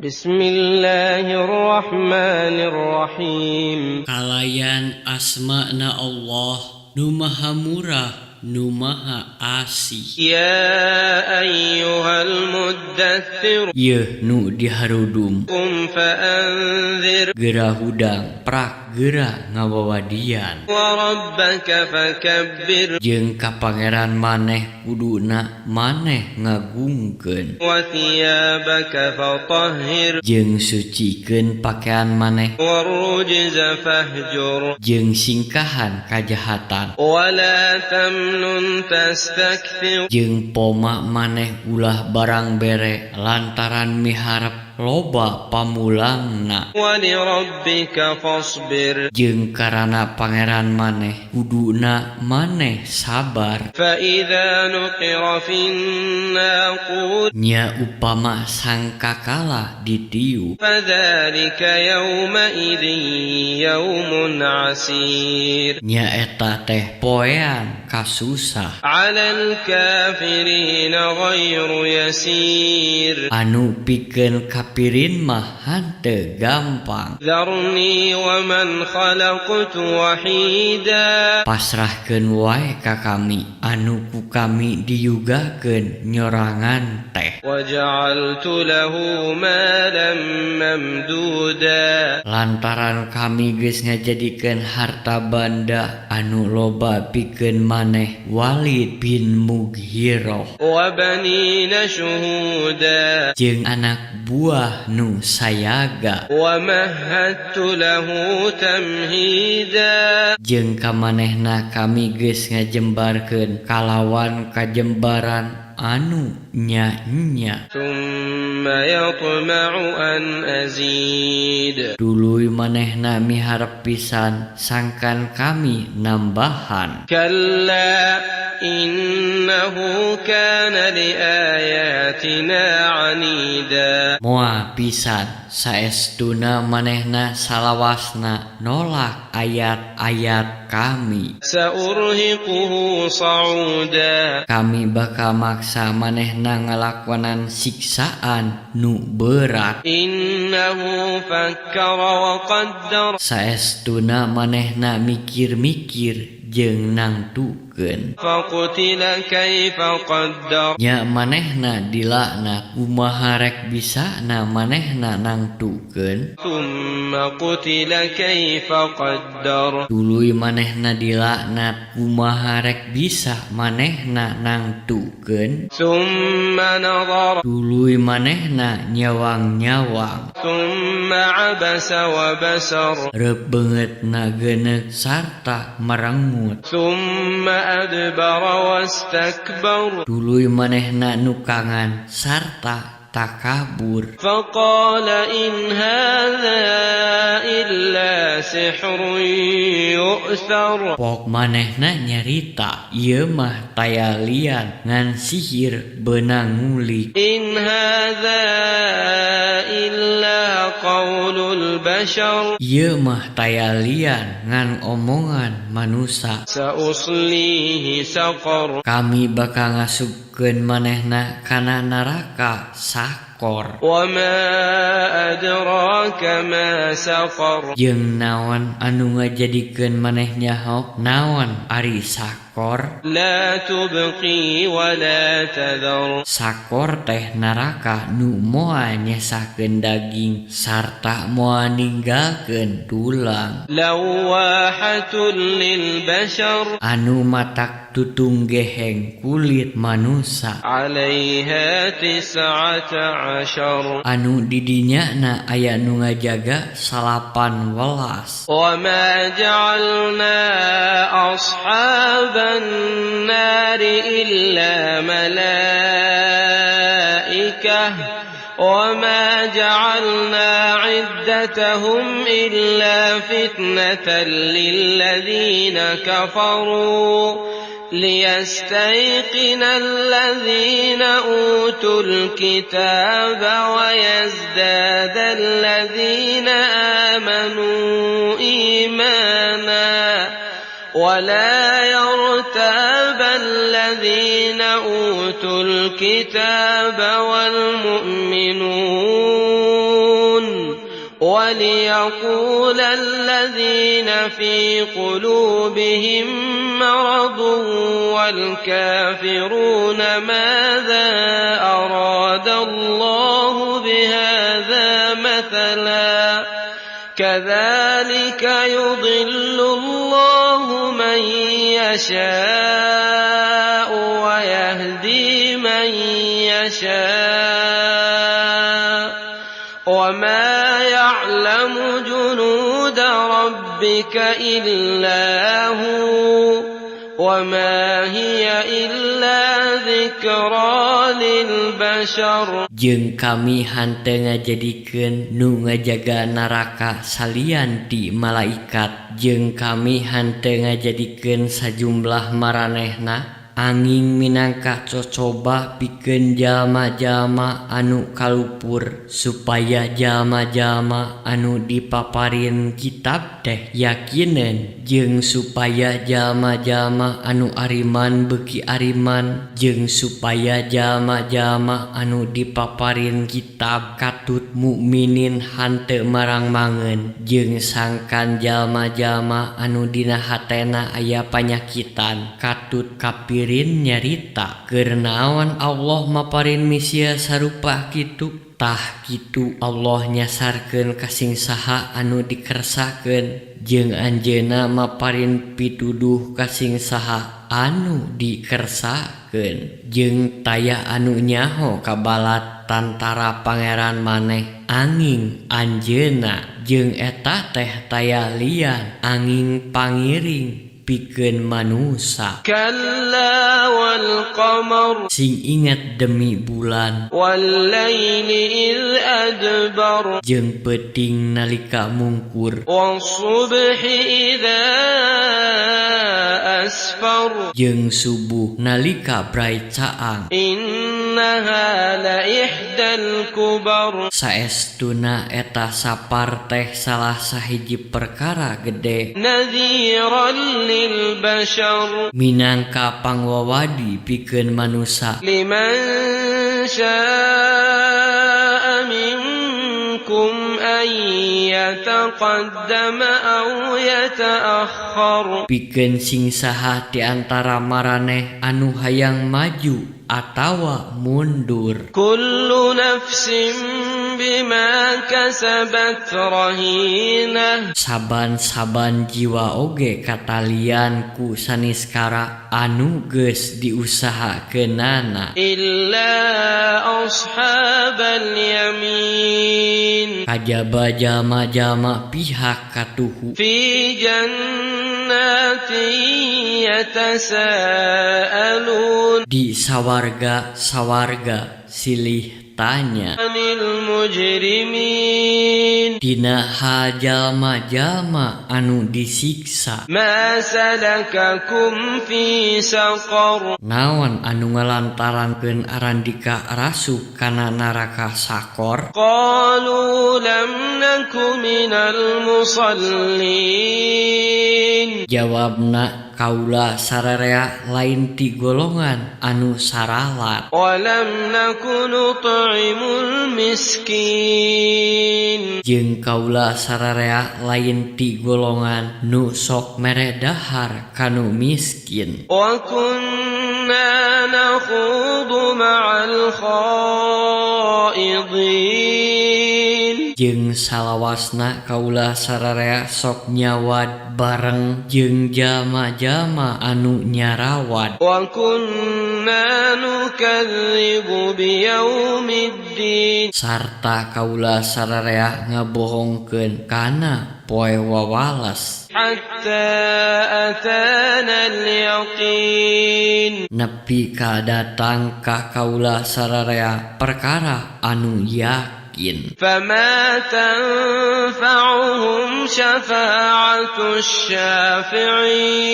Bismillahirrahmanirrahim. Kalayan asmana Allah nu maha murah nu maha asih. Ya ayyuhal muddathir. Yeuh nu diharudum. Qum fa'anzir. Geura hudang prak geura ngawawadian. Wa rabbaka fakabbir. Jeung ka pangeran maneh kuduna maneh ngagungkeun. Wa thiyabaka fatahhir. Jeung sucikeun pakaian maneh. Wa rujza fahjur. Jeung singkahan kajahatan. Wa la tamnun tastakthir. Jeung poma maneh ulah barang bere lantaran miharep loba pamulangna. Wa li rabbika fasbir. Jeung karana pangeran maneh kuduna maneh sabar. Fa idza nuqira fin naqur. Nya upama sangkakala ditiup. Fadzalika yauma idzin yaumun asir. Nya eta teh poean kasusah. Alal kafirina ghairu yasir. Anu pikeun kapirin mah henteu gampang. Dzarni wa man khalaqtu wahida. Pasrahkeun wae ka kami anu ku kami diyugakeun nyorangan teh. Wa ja'altu lahu malan mamduda. Lantaran kami geus ngajadikeun harta banda anu loba pikeun maneh Walid bin Mughirah. Wa banina syuhuda. Jeung anak buah nu sayaga. Wa mahhattu lahu tamhida. Jeung ka manehna kami geus ngajembarkeun kalawan kajembaran anu nya-nya. Tsumma yatma'u an azid. Tuluy manehna miharep pisan sangkan kami nambahan. Kalla innahu kana li ayatina anida. Moal pisan saestuna manehna salawasna nolak ayat-ayat kami. Sa'urhiquhu sa'uda. Kami bakal maksa manehna ngalakonan siksaan nu berat. Innahu fakkara wa qaddar. Saestuna manehna mikir-mikir jeung nangtukeun. Faqutila kaifa qaddar. Nya manehna dilaknat kumaha rek bisana manehna nangtukeun. Tsumma qutila kaifa qaddar. Tuluy manehna dilaknat kumaha rek bisa manehna nangtukeun. Tsumma nadhara. Tuluy manehna nyawang-nyawang. Tsumma abasa wa basar. Reup beungeutna geuneuk sarta merengut. Tsumma adbara wastakbar. Tuluy manehna nukangan sarta takabur. Faqala in hadza illa sihrun yu'thar. Pok manehna nyarita ieu mah tayalian ngan sihir beunang ngulik. In hadza illa qaulul bashar. Ieu mah tayalian ngan omongan manusa. Sa'uslihi saqar. Kami bakal ngasupkeun manehna kana neraka sakor. Wa ma adraka ma saqar. Jeung naon anu ngajadikeun maneh nyaho naon ari sakor? La tubqi wa la tadhar. Sakor teh neraka nu moal nyesakeun daging sarta moal ninggalkeun tulang. Lawahatun lil bashar. Anu matak tutung geheng kulit manusa. Alaiha 19. Anu didinya na aya nu ngajaga 18. Wa ma ja'alna ashaban nari illa malaikah wa ma ja'alna 'iddatahum illa fitnatan lilladzina kafaru ليستيقن الذين أوتوا الكتاب ويزداد الذين آمنوا إيمانا ولا يرتاب الذين أوتوا الكتاب والمؤمنون وليقول الذين في قلوبهم مرض والكافرون ماذا أراد الله بهذا مثلا كذلك يضل الله من يشاء ويهدي من يشاء وما يعلم جنود ربك إلا هو وما هي إلا ذكرى للبشر. Jeung kami henteu ngajadikeun nu ngajaga neraka salian ti malaikat, jeung kami henteu ngajadikeun sajumlah maranehna anging minangka cocoba pikeun jalma-jalma anu kalupur, supaya jalma-jalma anu dipaparin kitab teh yakineun, jeung supaya jalma-jalma anu ariman beuki ariman, jeung supaya jalma-jalma anu dipaparin kitab katut mukminin hanteu marang-mangeun, jeung sangkan jalma-jalma anu dina hatena aya panyakitan katut kapirin nyarita, keur naon Allah maparin misia sarupa kitu. Tah kitu Allah nyasarkeun kasing saha anu dikersakeun, jeung anjeunna maparin pituduh kasing saha anu dikersakeun, jeung taya anu nyaho kabalat tantara Pangeran maneh anging anjeunna, jeung eta teh taya lian anging pangiring pikeun manusa. كلا والقمر. Sing inget demi bulan. والليل إذ أدبر. Jeung peuting nalika mungkur. والصبح إذا أسفر. Jeung subuh nalika bray caang. إنها لإحدى الكبر. Saestuna eta sapar teh salah sahiji perkara gede. نذيرا للبشر. Minangka pangwawadi pikeun manusa. لمن شاء منكم أن يتقدم أو يتأخر. Pikeun sing saha di antara maraneh anu hayang maju atawa mundur. كل نفس بما كسبت رهينة. Saban-saban jiwa oge katalian ku saniskara anu geus diusahakeunana. إلا أصحاب اليمين. Kajaba jalma-jalma pihak katuhu. في جنات يتساءلون. Di sawarga-sawarga silih tanya. عن المجرمين. Dina hal jalma-jalma anu disiksa. ما سلككم في سقر. Naon anu ngalantarankeun arandika rasup kana neraka Sakor? قالوا لم نك من المصلين. Jawabna, kaula sararea lain ti golongan anu saralat. ولم نك نطعم المسكين. Jeung kaula sararea lain ti golongan nu sok mere dahar kanu miskin. وكنا نخوض مع الخائضين. Jeung salawasna kaula sararea sok nyawad bareng jeung jalma-jalma anu nyarawad. وكنا نكذب بيوم الدين. Sarta kaula sararea ngabohongkeun kana poe wawales. حتى أتانا اليقين. Nepi ka datang ka kaula sararea perkara anu yakin. فما تنفعهم شفاعة الشافعين.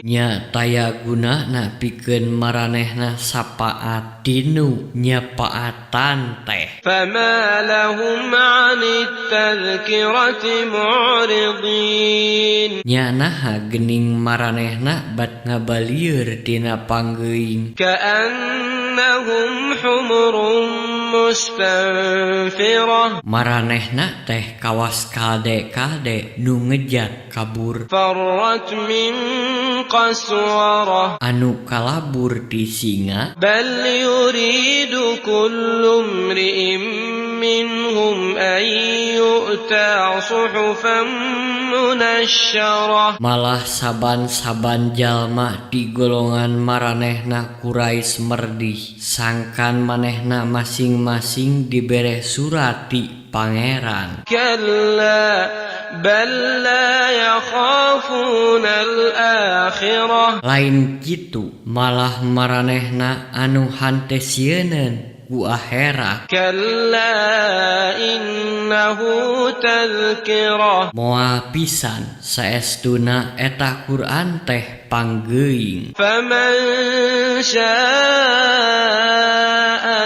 Nya taya gunana pikeun maranehna sapaat tinu nyapaatan teh. فما لهم عن التذكرة معرضين. Nya naha geuning maranehna bat ngabalieur tina panggeuing. كأنهم حمر مستنفرة. Maranehna teh kawas kalde-kalde nu ngejat kabur. فرت من قسورة. Anu kalabur ti singa. بل يريد كل امرئ منهم أن يؤتى صحفا منشرة. Malah saban-saban jalma di golongan maranehna Quraisy merdih sangkan manehna masing-masing dibere surat ti Pangeran. كلا بل لا يخافون الآخرة. Lain kitu, malah maranehna anu hante sieuneun ku akhirat. كلا إنه تذكرة. Moal pisan, saestuna eta Quran teh panggeuing. فمن شاء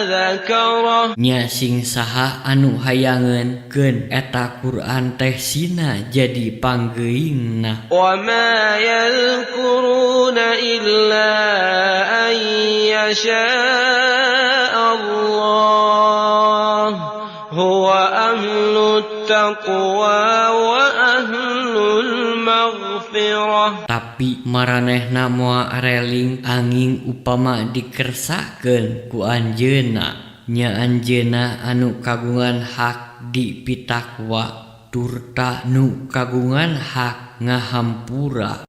ذكره. Nya sing saha anu hayangeun keun eta Quran teh sina jadi panggeuingna. وما يذكرون إلا أن يشاء الله هو أهل التقوى وأهل المغفرة. Tapi maranehna moal areling anging upama dikersakeun ku Anjeunna, nya Anjeunna anu kagungan hak dipitakwa turta nu kagungan hak ngahampura.